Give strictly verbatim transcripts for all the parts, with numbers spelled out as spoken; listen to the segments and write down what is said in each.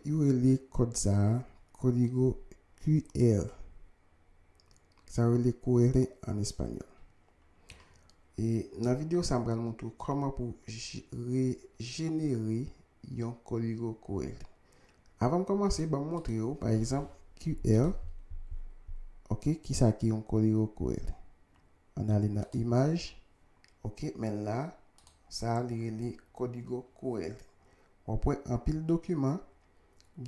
yo rele kòd sa a kòdigo Q R. Sa yo rele Q R an espanyòl. E nan videyo sa a, m pral montre w kòman pou je- rejenere yon kòdigo Q R. Avan m kòmanse, ban m montre w, pa egzanp, Q R. Oke, kisa ki yon kòdigo Q R? Ann ale nan imaj. Oke, men la, sa a li rele kòdigo Q R. W ap wè anpil dokiman,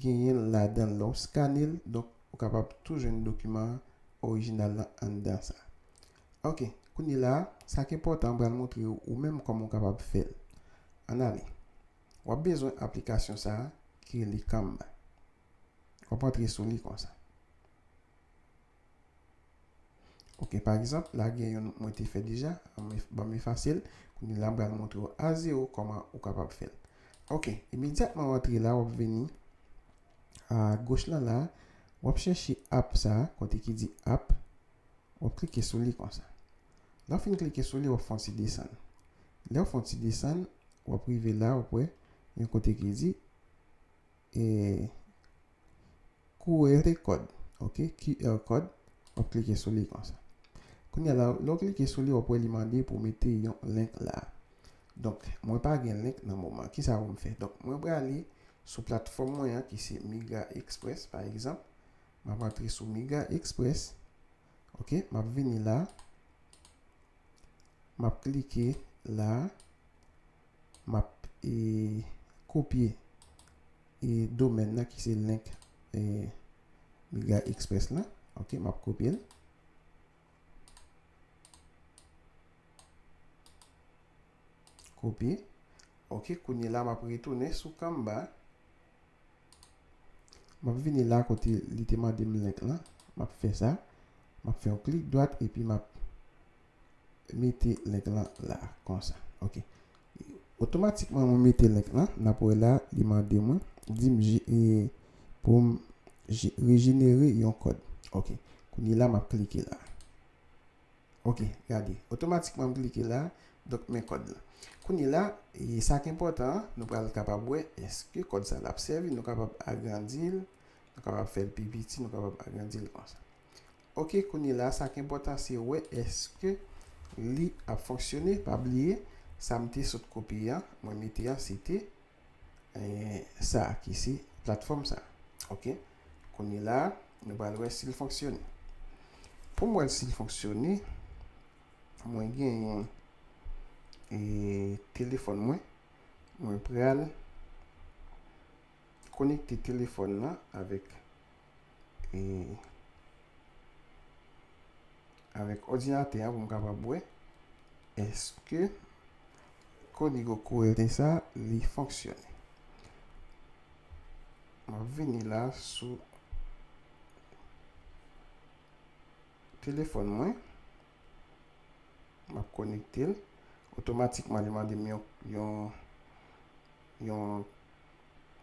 genyen l ladan l lè w skane l, donk ou kapab tou jwenn dokiman orijinal lan anndan sa. Oke, kounye la, sa k enpòtan, m pral montre w ou menm kòman w kapab fè l. Ann ale. W ap bezwen aplikasyon sa a ki rele Canva. W ap antre sou li konsa. Oke, pa egzanp, la gen youn mwen te fè deja, ban m efase l. Kounye la, m pral montre w a zewo kòman ou kapab fè l. Oke, imedyatman w antre la, w ap vini a goch lan la, w ap chèche app sa a, kote ki di app, w ap klike sou li konsa. Lè w fin klike sou li, w ap fè yon ti desann. Lè w fè yon ti desann, w ap rive la, w ap wè yon kote ki di, e, Q R kòd, oke, Q R kòd, w ap klike sou li konsa. Kounye a la, lè w klike sou li, w ap wè li mande pou w mete yon link la. Donk, mwen pa gen link nan moman. Kisa pou m fè? Donk, mwen prale sou platfòm mwen an, ki se Miga Express, pa egzanp. M ap antre sou Miga Express. Oke, m ap vini la. M ap klike la. M ap, e, kopye, e, domèn nan ki se link, e, Miga Express lan. Oke, m ap kopye l. Kopye. Oke, kounye la, m ap retounen sou Canva. M ap vini la kote li te mande m link lan. M ap fè sa. M ap fè yon klik dwat epi m ap mete link lan la, konsa. Oke. Otomatikman, mwen mete link lan. N ap wè la, li mande mwen, di m je- e, pou m je- rejenere yon kòd. Oke. Kounye la, m ap klike la. Oke, gade. Otomatikman, m klike la. Donk, men kòd la. Kounye la, e sa k enpòtan an, nou pral kapab wè èske kòd sa l ap sèvi. Nou kapab agrandi l, nou kapab fè l pi piti, nou kapab agrandi l konsa. Oke, kounye la, sa k enpòtan, se wè èske li ap fonksyone. Pa bliye, sa m te sot kopye an, mwen mete an, se te e, sa a ki se platfòm sa a. Oke. Kounye la, nou pral wè si l fonksyone. Pou m wè si l fonksyone, mwen genyen, e, telefòn mwen. Mwen pral konekte telefòn nan avèk, e, avèk òdinatè an pou m kapab wè èske kòdigo Q R sa li fonksyone. M ap vini la sou telefòn mwen. M ap konekte l. Otomatikman, li mande m yon, yon, yon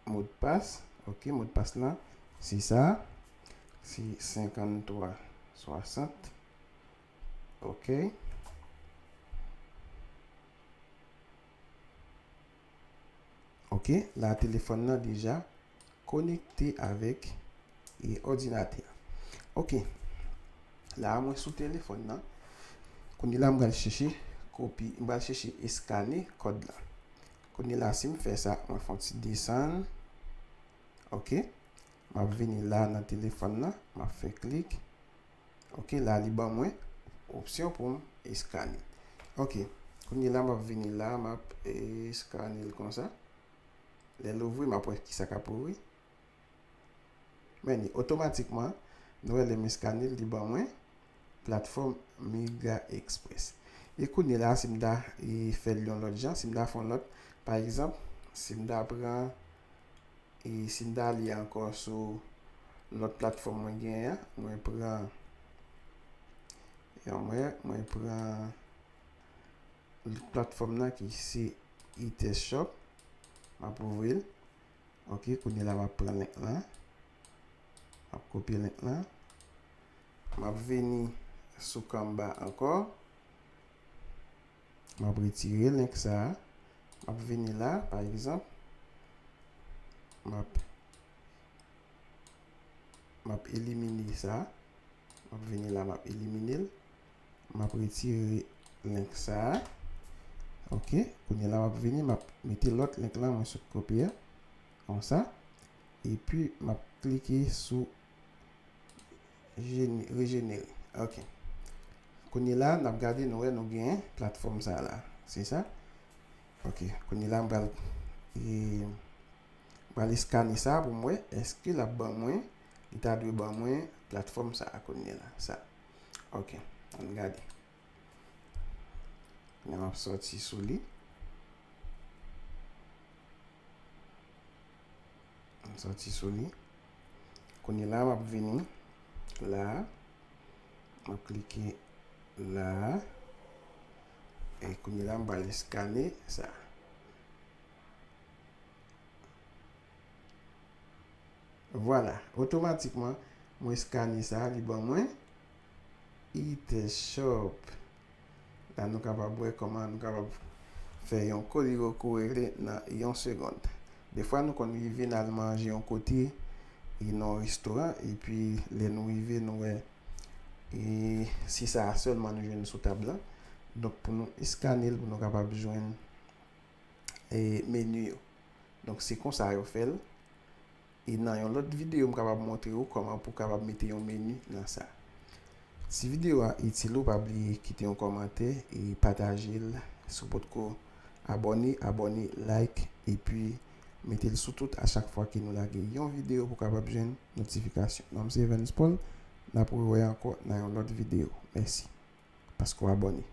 modpas. Oke, modpas lan, se sa. Se senkanntwa swasant. Oke. Oke, la telefòn nan deja konekte avèk, e, òdinatè a. Oke. La a mwen sou telefòn nan. Kounye la m pral chèche kopi, m pral chèche eskane kòd la. Kounye la si m fè sa, mwen fè yon ti desann. Oke. M ap vini la nan telefòn nan, m ap fè klik. Oke, la li ban mwen opsyon pou m eskane. Oke, kounye la m ap vini la, m ap eskane l konsa. Lè l ouvri, m ap wè kisa k ap ouvri. Men li otomatikman, nou wè lè m eskane l, li ban mwen platfòm Mega Express. E kounye la, si m ta, e, fè l yon lòt jan, si m ta fè yon lòt, pa egzanp, si m ta pran, e, si m ta ale ankò sou lòt platfòm mwen genyen an, mwen pran, e, mwen, mwen pran platfòm nan ki se iTest Shop, m ap ouvri l. Oke, kounye la m ap pran link lan. M ap kopye link lan. M ap vini sou Canva ankò. M ap retire link sa a. M ap vini la, pa egzanp. M ap M ap elimine sa. M ap vini la, m ap elimine l. M ap retire link sa. Ok, kounye la m ap vini, m ap mete lòt link lan, mwen sot kopye a. Konsa. Epi m ap klike sou rejenere. Ok. Kounye la, n ap gade, nou wè, nou gen platfòm sa la. Se sa? Ok. Kounye la, m pral, e, m pral eskane sa pou m wè èske l ap ban mwen, li ta dwe ban mwen platfòm sa kounye la. Sa. Ok. Ann gade. Kounye a, m ap sòti sou li. M sòti sou li. Kounye la, m ap vini la. M ap klike la. E kounye la, m pral eskane sa. Vwala, otomatikman, mwen eskane sa, li ban mwen Ethereum. La, nou kapab wè kòman nou kapab fè yon koliroku rele nan yon segonn. Defwa, nou konn rive n al manje yon kote, e nan yon restoran, epi lè nou rive, nou wè, e se sa a sèlman nou jwenn sou tab lan. Donk, pou nou eskane l, pou nou kapab jwenn, e, meni yo. Donk, se konsa yo fè l. E nan yon lòt videyo, m kapab montre w kòman pou w kapab mete yon meni nan sa. Si videyo a itil ou, pa bliye kite yon kòmantè e pataje l. Si w potko abòne, abòne, like, epi mete l sou tout a chak fwa ke nou lage yon videyo pou w kapab jwenn notifikasyon. Non m se Evans Paul, n ap rewè ankò nan yon lòt videyo. Mèsi paske w abòne.